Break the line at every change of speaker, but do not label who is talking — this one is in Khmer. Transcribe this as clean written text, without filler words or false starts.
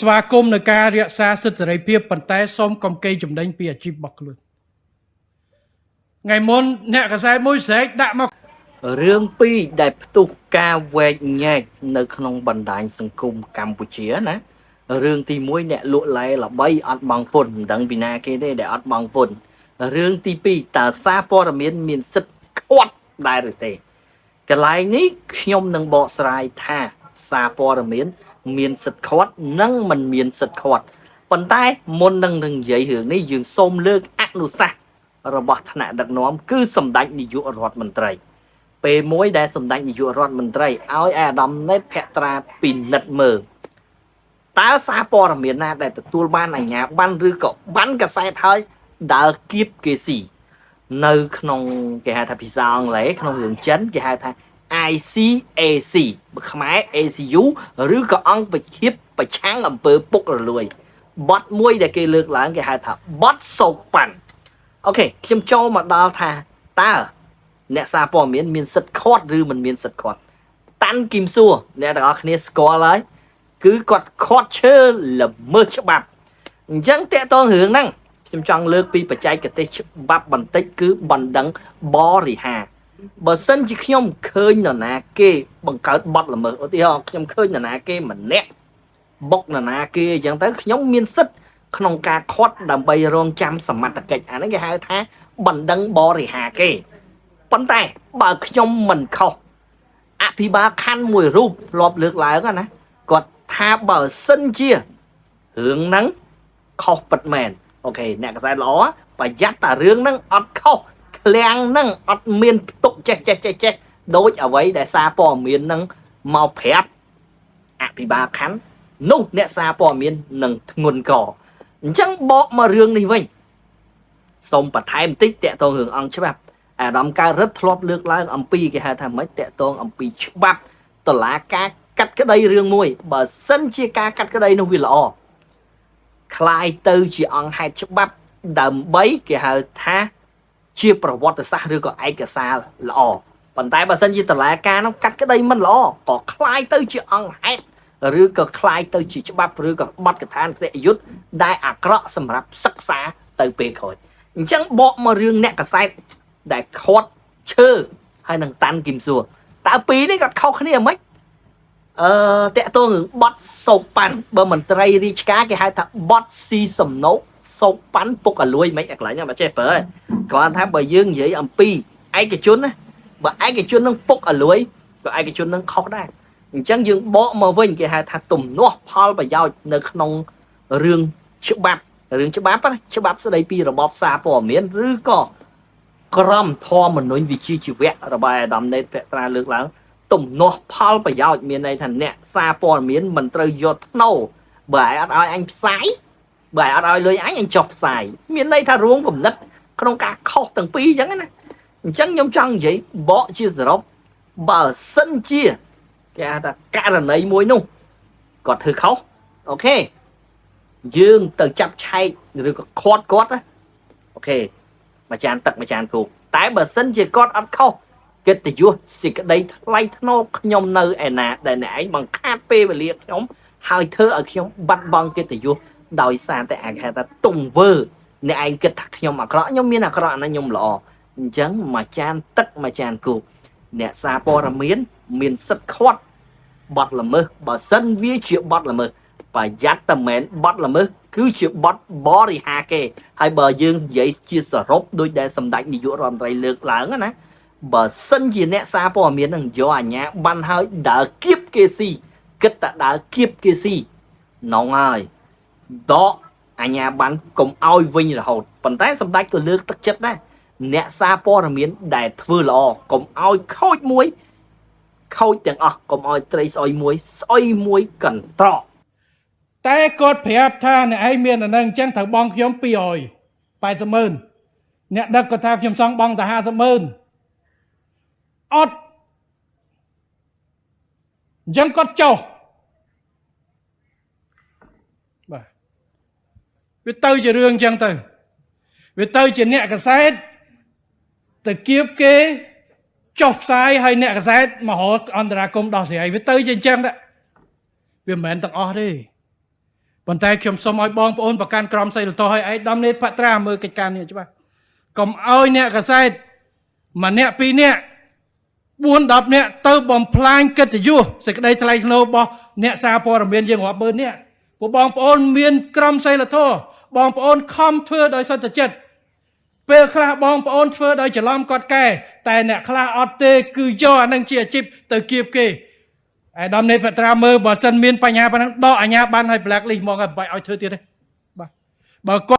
ស្វាគមន៍នៅការរក្សាសិទ្ធិសេរីភាពប៉ុន្តែសូមកុំកេងចំណេញពីអាជីពរបស់ខ្លួនថ្ងៃមុនអ្នកកសែតមួយស្រែកដាក់មក
រឿងពីរដែលផ្ទុះការវែកញែកនៅក្នុងបណ្ដាញសង្គមកម្ពុជាណារឿងទី1អ្នកលក់ឡែល្បីអត់បង់ពន្ធមិនដឹងពីណាគេទេដែលអត់បង់ពន្ធរឿងទី2តើសារព័ត៌មានមានសិទ្ធិខាត់ដែរឬទេកន្លែងនេះខ្ញុំនឹងបកស្រាយថាសារព័ត៌មានមានសិទ្ធិខាត់និងមិនមានសិទ្ធិខាត់ប៉ុន្តែមុននឹងនិយាយរឿងនេះយើងសូមលើកអនុសាសន៍របស់ថ្នាក់ដឹកនាំគឺសម្ដេចនាយករដ្ឋមន្ត្រី ពេលមួយដែលសម្ដេចនាយករដ្ឋមន្ត្រីឲ្យឯកឧត្តមនេតភក្ត្រាពិនិត្យមើលតើសារព័ត៌មានណាដែលទទួលបានអាជ្ញាប័ណ្ណឬក៏ប័ណ្ណកាសែតហើយដើរគៀបគេស៊ីនៅក្នុងគេហៅថាភាសាអង់គ្លេសក្នុងរឿងចិនគេហៅថា ICAC បើខ្មែរ ACU ឬក៏អង្គប្រឈៀបប្រឆាំងអំពើពុករលួយបទមួយដែលគេលើកឡើងគេហៅថាបទសោកប៉ាន់អូខេខ្ញុំចូលមកដល់ថាតើ អ្នកសារព័ត៌មានមានសិទ្ធិខាត់ឬមិនមានសិទ្ធិខាត់តាន់គឹមសួរអ្នកទាំងអស់គ្នាស្គាល់ហើយគឺគាត់ខាត់ឈើល្មើសច្បាប់អញ្ចឹងតកតងរឿងហ្នឹងខ្ញុំចង់លើកពីបច្ចេកទេសច្បាប់បន្តិចគឺបណ្ដឹងបរិហារបើសិនជាខ្ញុំឃើញនរណាគេបង្កើតបទល្មើសឧទាហរណ៍ខ្ញុំឃើញនរណាគេម្នាក់បុកនរណាគេអញ្ចឹងទៅខ្ញុំមានសិទ្ធិក្នុងការខាត់ដើម្បីរងចាំសមត្ថកិច្ចអាហ្នឹងគេហៅថាបណ្ដឹងបរិហារគេ ប៉ុន្តែបើខ្ញុំមិនខុសអភិបាលខណ្ឌមួយរូបធ្លាប់លើកឡើងណាគាត់ថាបើសិនជារឿងហ្នឹងខុសពិតមែនអូខេអ្នកកសែតល្អប្រយ័ត្នតែរឿងហ្នឹងអត់ខុសឃ្លាំងហ្នឹងអត់មានផ្ទុកចេះចេះចេះចេះដូចអ្វីដែលសារព័ត៌មានហ្នឹងមកប្រាប់អភិបាលខណ្ឌនោះអ្នកសារព័ត៌មាននឹងធ្ងន់កអញ្ចឹងបកមករឿងនេះវិញសូមបន្ថែមបន្តិចតកតងរឿងអង្គច្បាប់ អាដាមកើតរិទ្ធធ្លាប់លើកឡើងអំពីគេហៅថាម៉េចតកតងអំពីច្បាប់តឡាការកាត់ក្តីរឿងមួយបើសិនជាការកាត់ក្តីនោះវាល្អคล้ายទៅជាអង្គហេតុច្បាប់ដើម្បីគេហៅថាជាប្រវត្តិសាស្ត្រឬក៏ឯកសារល្អប៉ុន្តែបើសិនជាតឡាការនោះកាត់ក្តីមិនល្អក៏คล้ายទៅជាអង្គហេតុឬក៏คล้ายទៅជាច្បាប់ឬក៏បទកថាគតិយុត្តដែលអាក្រក់សម្រាប់សិក្សាទៅពេលក្រោយអញ្ចឹងបកមករឿងអ្នកកសែត ដែលខាត់ឈើហើយនឹងតាន់គឹមសួរតើពីរនេះគាត់ខុសគ្នាហ្មងអឺតកតងរឿងបត់សោកប៉ាន់បើមន្ត្រីរាជការគេហៅថាបត់ស៊ីសំណោកសោកប៉ាន់ពុកអាលួយមិនអាកន្លែងហ្នឹងបើចេះប្រើគ្រាន់ថាបើយើងនិយាយអំពីឯកជនណាបើឯកជននឹងពុកអាលួយក៏ឯកជននឹងខុសដែរអញ្ចឹងយើងបកមកវិញគេហៅថាទំនាស់ផលប្រយោជន៍នៅក្នុងរឿងច្បាប់រឿងច្បាប់ណាច្បាប់ស្ដីពីរបបសារព័ត៌មានឬក៏ ក្រមធម្មនុញ្ញវិជ្ជាជីវៈរបស់អាដាមនេតភក្ត្រាលើកឡើងទំនាស់ផលប្រយោជន៍មានន័យថាអ្នកសារព័ត៌មានមិនត្រូវយកធ្នូបើឯងអត់ឲ្យអញផ្សាយបើឯងអត់ឲ្យលុយអញអញចុះផ្សាយមានន័យថារួមគំនិតក្នុងការខុសទាំងពីរអញ្ចឹងណាអញ្ចឹងខ្ញុំចង់និយាយបកជាសរុបបើសិនជាគេហៅថាករណីមួយនោះគាត់ធ្វើខុសអូខេយើងទៅចាប់ឆែកឬក៏ខាត់គាត់ណាអូខេ មួយចានទឹកមួយចានគោកតែបើសិនជាគាត់អត់ខុសកិត្តិយសសេចក្តីថ្លៃថ្នូរខ្ញុំនៅឯណាដែលអ្នកឯងបង្ខាតពេលវេលាខ្ញុំហើយធ្វើឲ្យខ្ញុំបាត់បង់កិត្តិយសដោយសារតែអាចហៅថាទង្វើអ្នកឯងគិតថាខ្ញុំអាក្រក់ខ្ញុំមានអាក្រក់ណាខ្ញុំល្អអញ្ចឹងមួយចានទឹកមួយចានគោកអ្នកសារព័ត៌មានមានសិទ្ធិខាត់បត់ល្មើសបើសិនវាជាបត់ល្មើសប្រយ័ត្នតែមែនបត់ល្មើសគឺជាបត់បរិហាគេ ហើយបើយើងនិយាយជាសរុបដូចដែលសម្ដេចនាយករដ្ឋមន្ត្រីលើកឡើងណាបើសិនជាអ្នកសារព័ត៌មាននឹងយកអាញាបានហើយដើរគៀបគេស៊ីគិតតែដើរគៀបគេស៊ីនងហើយដកអាញាបានកុំឲ្យវិញរហូតប៉ុន្តែសម្ដេចក៏លើកទឹកចិត្តដែរអ្នកសារព័ត៌មានដែលធ្វើល្អកុំឲ្យខូចមួយខូចទាំងអស់កុំឲ្យត្រីស្អុយមួយស្អុយមួយកន្ត្រក
តែគាត់ប្រាប់ថាអ្នកឯងមានអានឹងអញ្ចឹងត្រូវបង់ខ្ញុំ280ម៉ឺនអ្នកដឹកគាត់ថាខ្ញុំសង់បង់តែ50ម៉ឺនអត់អញ្ចឹងគាត់ចុះបាទវាទៅជារឿងអញ្ចឹងទៅវាទៅជាអ្នកកសែតទៅគៀបគេចុះផ្សាយឲ្យអ្នកកសែតមករកអន្តរាគមន៍ដោះស្រាយវាទៅជាអញ្ចឹងដែរវាមិនមែនទាំងអស់ទេ ប៉ុន្តែខ្ញុំសូមឲ្យបងប្អូនប្រកាន់ក្រមសីលធម៌ឲ្យឯកឧត្តមនេតផត្រាមើលកិច្ចការនេះច្បាស់កុំឲ្យអ្នកកសែតម្នាក់ពីរនាក់4 10នាក់ទៅបំផ្លាញកិត្តិយសសេចក្តីថ្លៃថ្នូររបស់អ្នកសារព័ត៌មានយើងរាប់ម៉ឺននាក់ពួកបងប្អូនមានក្រមសីលធម៌បងប្អូនខំធ្វើដោយសន្តិចិត្តពេលខ្លះបងប្អូនធ្វើដោយច្រឡំគាត់កែតែអ្នកខ្លះអត់ទេគឺយកអានឹងជាអាជីពទៅគៀបគេឯកឧត្តមនេតផត្រាមើលបើសិនមានបញ្ហាប៉ុណ្ណឹងដកអាជ្ញាប័ណ្ណឲ្យ blacklist ហ្មងហើយមិនបាច់ឲ្យធ្វើទៀតទេបាទបើគាត់